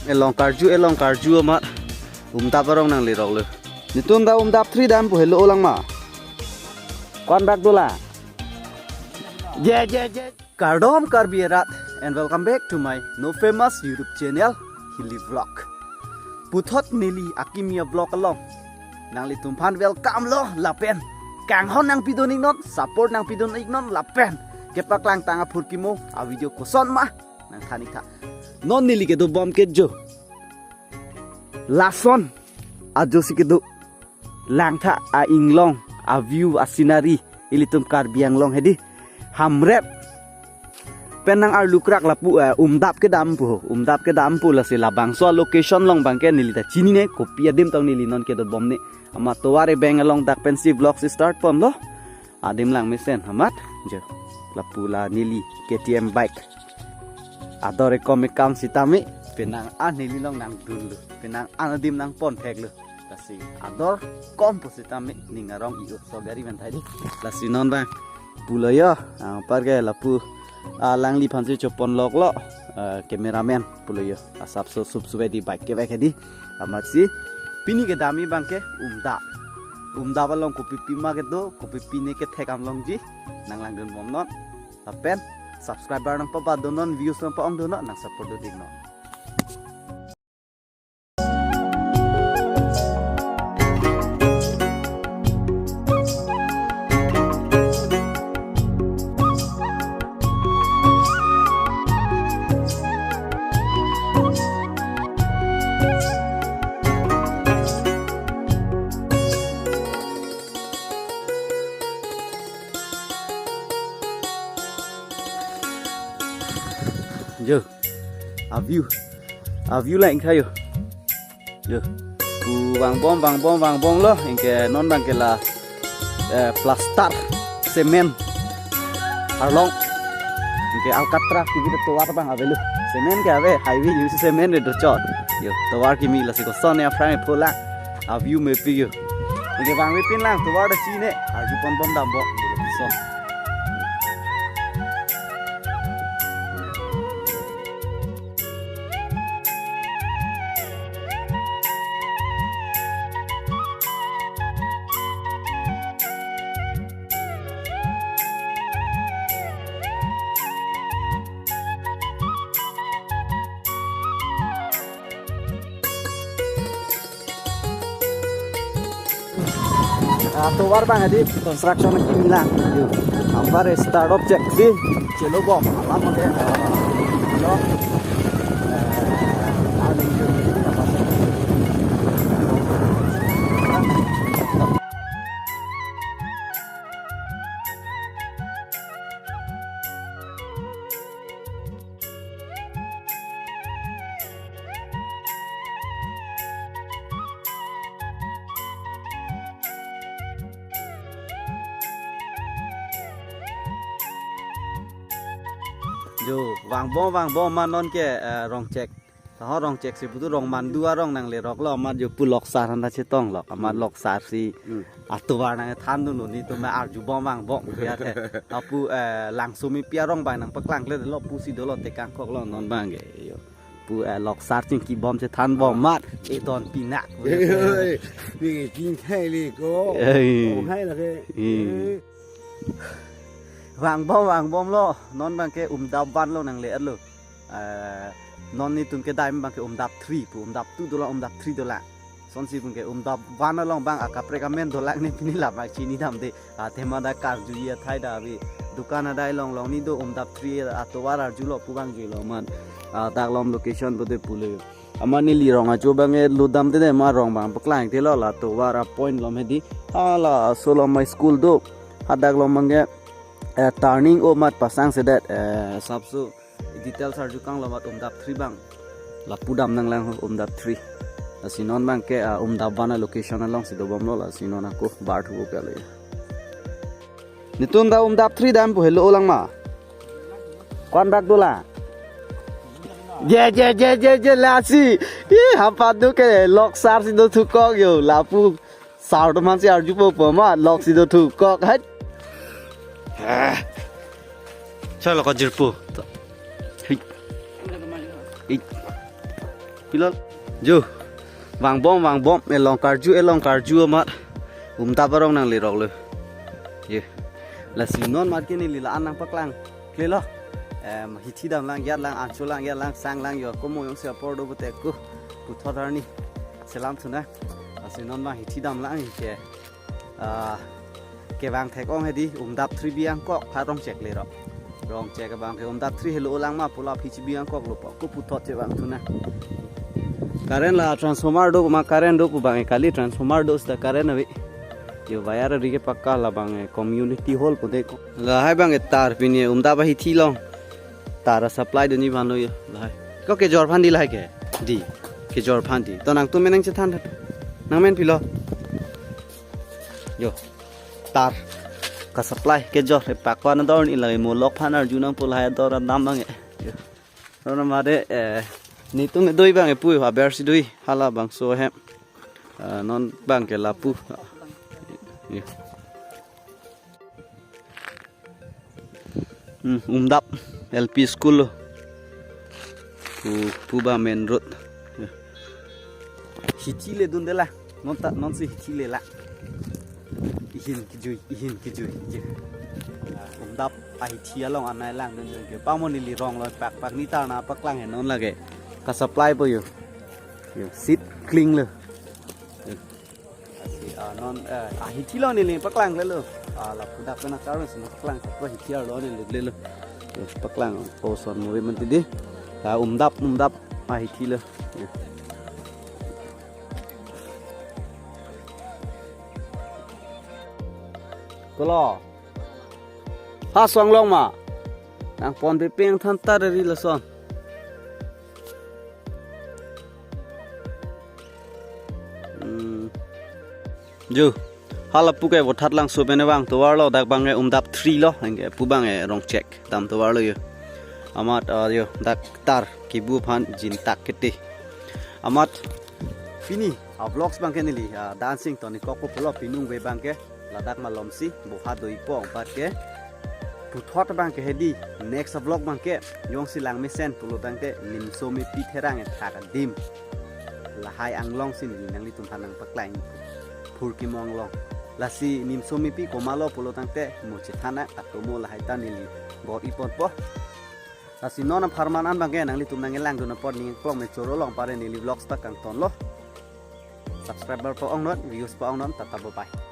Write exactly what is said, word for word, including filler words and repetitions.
Elong karju, elong karju amat. Umdap arong nanglerok lo. Netum ta umdap three dam pu helo lang ma. Kwan bak dola. Je, je, je. Kardom Karbi arat and welcome back to my no famous YouTube channel, Hilly Vlog. Puthot neli akimi a-vlog along nanglitum aphan welcome lo lapen kanghon nangpidun iknon, support nangpidun iknon lapen kepaklangtang aphurkimo a-video koson ma nangthan ik tha. Non neli kedobom ke jo lason ajo si kedo Langtha a-inglong, a-view, a-scenery, ilitum Karbi Anglong hedi Hamren pen nang-arlukrak lapu, eh, Umdap kedam pu, Umdap kedam pu lasi labangso a-location along abangke neli ta chinine, kopi adim tong neli non kedobom ne. Amat tovar ebeng along dak pensi vlog si start ponlo. Adim langmesen amat jo. Lapu la neli K T M bike. Ador ekom ekam sitame penang an neli along nangdunlo. Penang an adim nangpontheklo. Lasi ador kom pusitame ning arong i-o so gari menthai di. Lasi non abang pulo yo, ah, apar ke lapu, ah, alangliphan si choponloklo, ah, cameraman pulo yo. Asapso sup sup hedi bike kevek hedi. Amatsi pini kedam abangke Umdap. Umdap along kopi pima kedo, kopi pine kethek am longji, nanglangdunbomnon. Lapen subscriber nangpabadonnon, views nangpa-ongdonnon, nang support dun iknon. Jo, a-view, a-view la ingkha jo. Jo, pu vangbom, vangbom, vangbomlo, anke non abangke la, eh, plaster, cement, arlong, anke Alcatraz kebi tovar abang avelo, cement ke ave, highway use cement re dochot. Jo, tovar kimi lasi koson ya phrang phola, a-view mepi jo. Anke vangve pinlang tovar ta chine, arjuponbom dambom. Koson. Ah, tovar abang hedi construction kimi lang. Yo. Ambar start up check si. Chelo bom. Alam oke. Lo. Jo, vangbom, vangbom ma non ke, eh, rong chek. Taho rong chek si putu rong mandu arong nangleroklo, amat jo pu loksar handa chetonglok, amat loksar si. Hmm. Atovar nangthandunlo, netum arjubom vangbom ya the. Apu, eh, Langsomi pi arong abang nangpaklang kledetlo pusi dolo tekangkoklo non abangke. Yo. Pu, eh, loksar chingkibom chethanbom amat. Edon pinak. Oi, ni chingkhai le ko. Ei. Ong hai lake. Hmm. Eh. Vangbom, vangbomlo. Non abangke Umdap one lo nangle-etlo. Eh, non netum kedam abangke Umdap three pu, Umdap two dolang, Umdap three dolang. Sonsi abangke Umdap one along abang akaprek amen dolang ne pini lam ak chinidamde. Athema dak karjuji athai dak ave. Dukan adai longlong ni do Umdap three atovar arjulo pu abang juilo amat. Ah, dak lom location pulote pulo. Amat neli rong ajo abang e ludamde ma rong abang paklang thelo la tovar a-point lom hedi. Hala aso lom a-school do. Hadak lom abangke, eh, turning o amat pasang sedet, eh, sapso details arjukanglo amat Umdap three abang. Lapu dam nanglang ho Umdap three. Lasi non abangke, ah, Umdap one a-location alongsi dobomlo lasi non ako bar thupo kali. Netum ta Umdap three dam pu helo lang ma. Kwan bak dola. Je, je, je, je, je, lasi. Ih, hampa do ke loksar si dothukok jo. Lapu sar atum aphansi arjupo pu ma lok si dothukok. Hai. Ah. Chalo ko jirpo. Hei. Hei. Pilot. Jo. Vangbom, vangbom, elong karju, elong karju amat. Umdap arong nanglerok lo. Ye. Lasi non amat ke neli la-an nangpaklang. Klelo. Em, hithi damlang, jatlang, ancholang, jatlang, sanglang, yo, komo jongsi apor do puthot ke. Puthot arni. Selam thu nang. Lasi non ma hithi damlang ke. Ah, kevang thek-ong hedi, Umdap three bi angkok, ha Rongchek lerok. Rongchek abang ke Umdap three helo lang ma pulo, P G B angkok lo po, ko puthot chevang thu nang. Current la transformer do ma current do pu abang ke kali, transformer do seta current ave. Yo wire ri ke pakka, labang ke community hall pu de ko. Lahai abang ke tar pini Umdap ahithi along. Tar a-supply do ni vanlo yo lahai. Ko kejor aphan di lahai ke. Di. Kejor aphan di. To nangtum me nangchethan tha. Nangmen pilo. Yo. Tar. Ka-supply kejor, e pakwan ador ni lake, molok aphan arju nangpo lahai ador dam abang ke. Yo. Ron amat ke, eh, netum do-i abang ke pu, haber si do-i, halabangso ahem. Eh, non abang ke lapu. Yo. Hmm, Umdap L P School lo. Pu, pu abang main road. Hithi ledunde la. Non ta, non si hithi le la. Ihin kejui, ihin kejui. Je. Ah, Umdap ahithi along anai langdun ke. Pamo neli rong lo pakpak, ne tar nangpaklang he non lake. Ka-supply po yo. Yo, seat cling lo. Yo. Lasi, ah, non, eh, ahithi along neli paklang klelo. Ah, lapu dak pena karun sena paklang, seta ahithi arlo neli klelo. Yo, paklang, koson muri mati di. Ah, Umdap, Umdap ahithi lo. Yo. Kolo. Ha song long ma. Nangpon pe peng than ta ri lason. Hmm. Jo. Hala pu ke Voithalangso pen vang tovar lo, dak abang ke Umdap three lo, anke pu abang ke Rongchek dam tovar lo yo. Amat, ah, yo, dak tar kebu aphan jintak kete. Amat pini a-vlogs abang ke neli, ah, dancing toni kokpo pulo, pinung ve abang ke ladak malom si boha do-ipo, amat ke puthot abang ke hedi, next vlog abang ke jongsi lang mesen pulo tangte Nimsomepi Terang ethak adim. Lahai anglong si neli nanglitum aphan nangpaklang, Phurkimo anglong. Lasi Nimsomepi komatlo pulo tangte mo chethan nang, atomo lahai ta neli bor-i ponpo. Lasi non apharman an abang ke nanglitum nanglangdun apot ning klong me choro long pare, neli vlogs ta kangton lo. Subscriber pa-ongnon, views pa-ongnon, tata bye bye.